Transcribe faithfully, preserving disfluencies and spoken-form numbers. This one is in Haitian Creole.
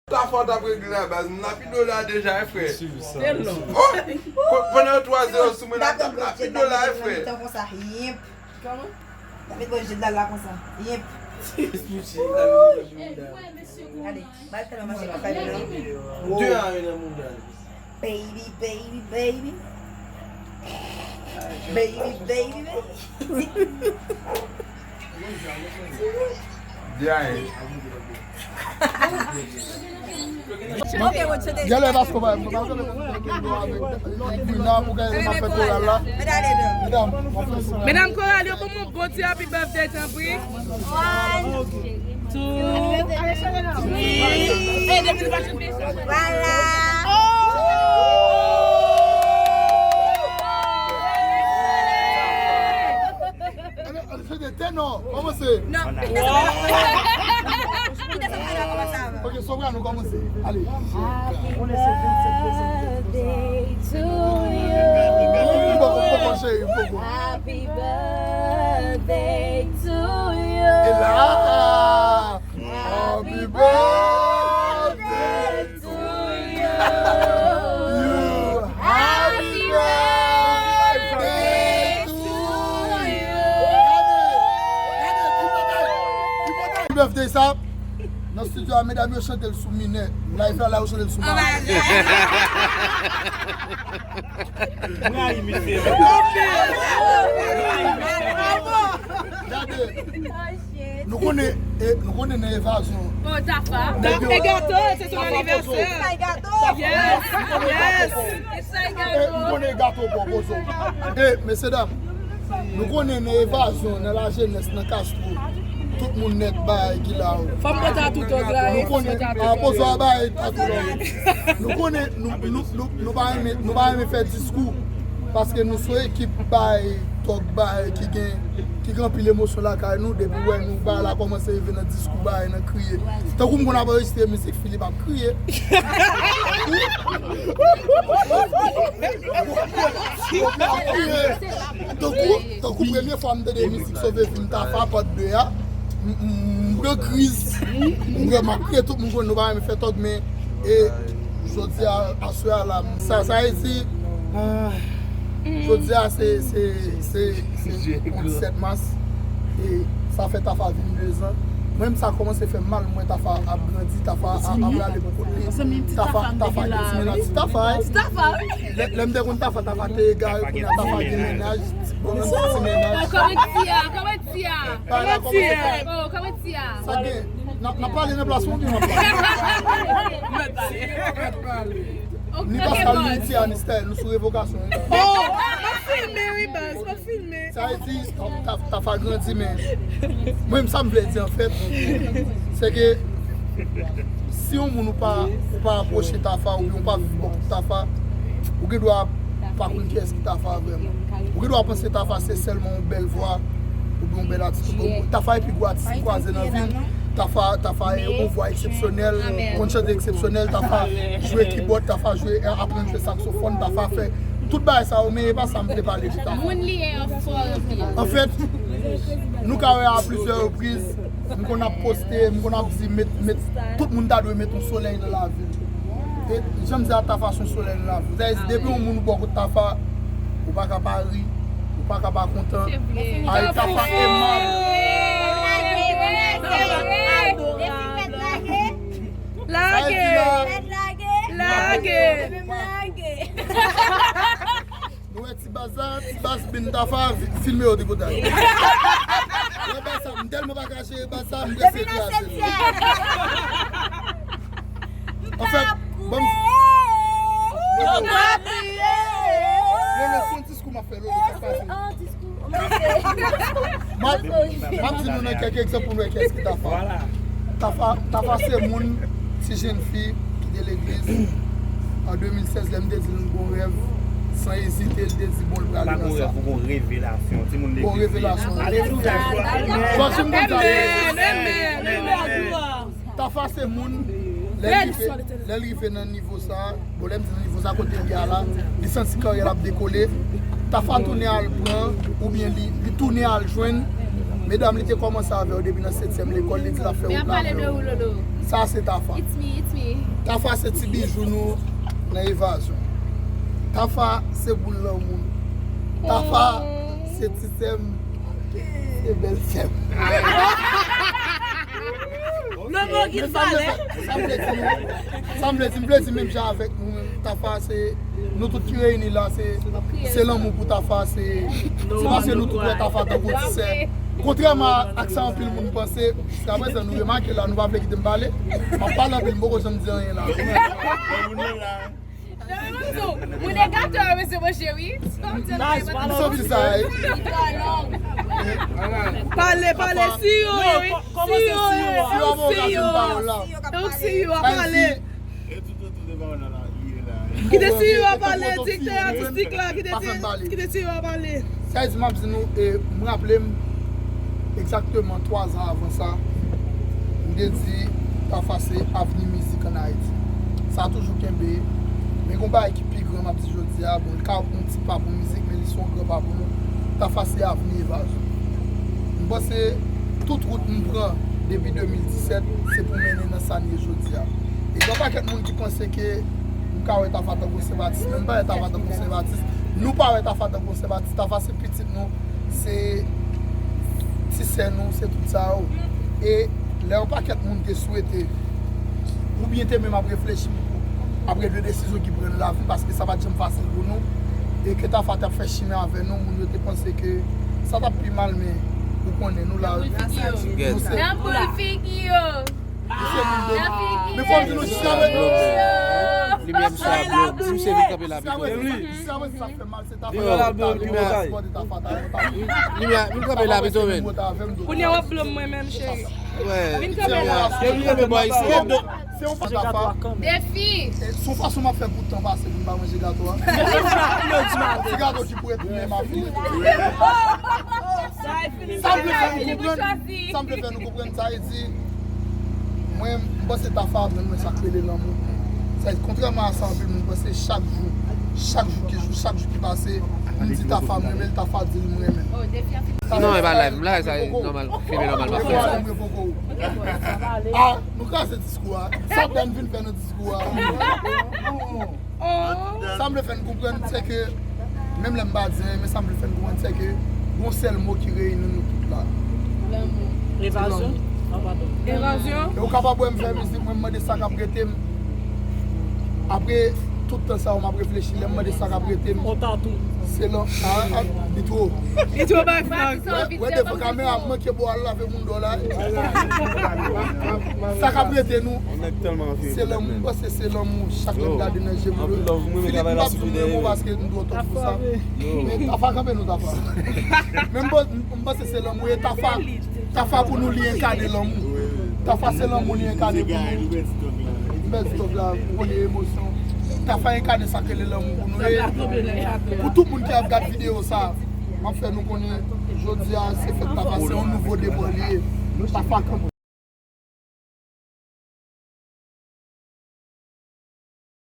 Tafa w t ap regle a baz, m lapido la deja, frè. Se long. Oh! Pandan yo twa zewo sou mwen, m ap lapido la, frè. Tan konsa, yemp. Kòman? N ap met bòl je dal la konsa. Yemp. Gade, bal tèlman mache konsa, li nan. De a yon nan mouda. Baby, baby, baby. Baby, baby, baby. De a yon. Genlè paske w pa, w pa genlè konn avèk Dina pou genlè m ap fè koral la. Medam, m ap fè koral. Medam koral yo, bon, bon ti happy birthday, tanpri. One, two, three. Vwala. Se te tenò. Kòmanse. Non, kite sa, kite sa, kòmanse avan. Ok, soprano, kòmanse. Ale. Happy birthday to you. Poko, poko, cheri, poko. Happy birthday to you. E la. Happy birthday to you. Happy birthday to you. Gade, gade, ki bagay, ki bagay. Ki birthday sa? Nan studio a, medam yo chante l sou minè. Live la, la, yo chante l sou majè. Mwen rayi misye. Gade. Nou konnen, e, nou konnen nan evazyon. Oh, Tafa. Nèg yo, e gato, se son anivèsè. Yes, yes. E, nou konnen gato pwopoze. E, mesye dam, nou konnen nan evazyon, nan lajenès, nan Castro, tout moun nèt bagay ki la. Fò m pote a tout òg la. Nou konnen, a pozo a bagay a tout òg. Nou konnen, nou, nou, nou, nou pa renmen, nou pa renmen fè diskou. Paske nou se yon ekip bay tòg bay ki gen, ki gen anpil emosyon lakay nou. Depi w wè nou bay la kòmanse rive nan diskou bay, nan kriye. Tankou m konn ap anrejistre mizik, Philippe ap kriye. Tankou, tankou premye fwa m tande mizik Sove Vi m Tafa, part de a, m, m, m pran kriz. M pran, m ap kriye, tout moun konn nou pa renmen fè tòg, men, e, jodi a, aswè a la, m, sa, sa vle di, ah, jodi a, se, se, se, se on disèt mas, e sa fè Tafa vin de zan. Mwen menm, sa kòmanse fè m mal, mwen, Tafa ap grandi, Tafa ap, ap rale pou kont li. Tafa, Tafa gen ti mennaj, ti Tafa, wi. Lè, lè m te konn Tafa, Tafa te egare, kounye a Tafa gen mennaj, ti, bon, menm ti mennaj. Oh, kòman ti a, kòman ti a? Kòman ti a? Oh, kòman ti a? Sa gen, n ap, n ap pale nan plas mwen, oubyen n ap pale? Ni Pascal, ni Tia, ni Style, nou sou revokasyon. Oh, m ap filme, wi, baz, m ap filme. Sa vle di, Taf-, Tafa grandi, men mwen menm sa m vle di anfèt, se ke si yon moun ou pa, ou pa apwoche Tafa, oubyen ou pa viv bò kote Tafa, ou gen dwa pa konn kiyès ki Tafa vrèman. Ou gen dwa panse Tafa se sèlman yon bèl vwa, oubyen yon bèl atis. Bon, Tafa e pi gwo atis m kwaze nan vi m. Tafa, Tafa e yon vwa eksepsyonèl, konn chante eksepsyonèl, Tafa jwe kibòd, Tafa jwe, aprann jwe saksofòn, Tafa fè tout bagay sa yo, men e pa sa m vle pale de Tafa. Moun li ye an fò anpil. Anfèt, nou ka wè a plizyè repriz, m konn ap poste, m konn ap di, met, met, tout moun ta dwe met yon solèy nan lavi l. E, jan m di a, Tafa se yon solèy nan lavi l. Sa vle di, depi yon moun ou bò kot Tafa, ou pa ka pa ri, ou pa ka pa kontan. Ay, Tafa emab. Lage! Lage! Lage! Nou wè ti baz la, ti baz bin Tafa, fi-, filme yo tripotay. Wè baz sa, m tèlman pa ka jere baz sa, m prese kraze. Anfèt, bon. Lolo, se yon diskou m ap fè, Lolo, sa k pase? M ap, m ap di nou nan kèk egzanp pou nou wè kiyès ki Tafa. Tafa, Tafa se moun, ti jèn fi ki te legliz. An de mil sèz, lè m te di l m gon rèv, san ezite, l te di bon, l prale nan sa. Gon revelasyon, timoun legliz. Gon revelasyon. Alelouya. Sòti m konn sa. Amèn, amèn, amèn. Tafa se moun, lè l rive, lè l rive nan nivo sa, bon, lè m di nan nivo sa, kote l ye a la, li santi karyè l ap dekole. Tafa tounen al pran, oubyen li, li tounen al jwenn Medam, li te kòmanse avè w depi nan setyèm lekòl, li di l ap fè wout nan avè w. Sa se Tafa. Tafa se ti bijou nou nan evazyon. Tafa se boul lanmou nou. Tafa se ti sè m, se bèl sè m. Lobo ki valè. Sa m vle di, sa m vle di, m vle di menm jan avèk nou menm. Tafa se, nou tout ki reyini la, se, se lanmou pou Tafa, se, se paske nou tout wè Tafa tankou ti sè. Kontrèman ak sa anpil moun panse, jiskaprezan nou remake la, nou pa vle kite m pale. M ap pale anpil, m poko janm di anyen la. Moun e gato a, mesye, manje, wi. M santi sa, wi. Pale, pale, si yo, wi. Si yo, wi. Si yo, wi. Donk, si yo a pale. Kite si yo a pale, direktè atistik la, kite si, kite si yo a pale. Sa vle di, m ap di nou, e, m raple m egzakteman twa zan avan sa, m te di Tafa se avni mizik ann Ayiti. Sa toujou kenbe, men gen yon bagay ki pi gran m ap di jodi a, bon, li ka yon ti pa pou mizik, men li se yon gran pa pou nou. Tafa se avni evazyon. M panse tout wout m pran depi de mil disèt, se pou mennen nan sa n ye jodi a. E gen yon pakèt moun ki panse ke m ka wè Tafa tankou yon senp atis, men m pa wè Tafa tankou yon senp atis. Nou pa wè Tafa tankou yon senp atis. Tafa se pitit nou, se ti sè nou, se tout sa yo. E lè yon pakèt moun te swete, oubyen te menm ap reflechi, ap regle desizyon ki pran nan lavi, paske sa pa t janm fasil pou nou, e ke Tafa t ap fè chimen avè nou, moun yo te panse ke sa t ap pi mal, men ou konnen, nou la, nou se, nou se moun de, men fò m di nou, si sa vle, si sa vle, si sa vle, si sa vle, si sa vle, si sa vle, si sa vle, Limyè, vin kanpe la pito, men. Kounye a w ap blo m mwen menm, cheri. Vin kanpe la. Vin kanpe bò isi. Se yon fason m ap fè pou tan pase pou m pa manje gato a. Ti gato ki pou ret tounen m ap fini. Sa m vle fè nou konprann, sa m vle fè nou konprann, sa vle di, mwen, m panse Tafa aprann mwen sa k rele lanmou. Sa, kontrèman a sa anpil moun panse, chak jou, chak jou ki jou, chak jou ki pase, m di Tafa m renmen l, Tafa di l m renmen l. Non, e pa live, m live, sa e nòmal, filme nòmal, m ap fè sa. Ah, nou kraze diskou a. Sa Dan vin fè nan diskou a. Sa m vle fè n konprann, se ke, menm lè m pa di anyen, men sa m vle fè n konprann, se ke gon sèl mo ki reyini nou tout la. Evazyon. Ah, padon. Evazyon. E ou kapab wè m fè mizik, mwen m mande sa k ap rete m. Apre tout tan sa yo, m ap reflechi, lè m mande sa k ap rete m. Se lan, ah, ah, li two. Li two bay fag. Wè, wè devan kamera, m manke bo al lave moun dò la. Sa k ap rete nou, se lanmou, m panse se lanmou, chak lè m gade nan je moun yo. Philippe, m p ap di w m renmen w paske m twò tòt pou sa. Men Tafa kanpe nou, Tafa. Men m panse se lanmou, e Tafa, Tafa pou nou li enkane lanmou. Tafa se lanmou li enkane pou nou. M pèdi tòk la, m konnen emosyon. Tafa enkane sa k rele lanmou pou nou. E pou tout moun ki ap gad videyo sa, m ap fè nou konnen, jodi a, se fèt Tafa, se yon nouvo deba li ye. Tafa kanpe.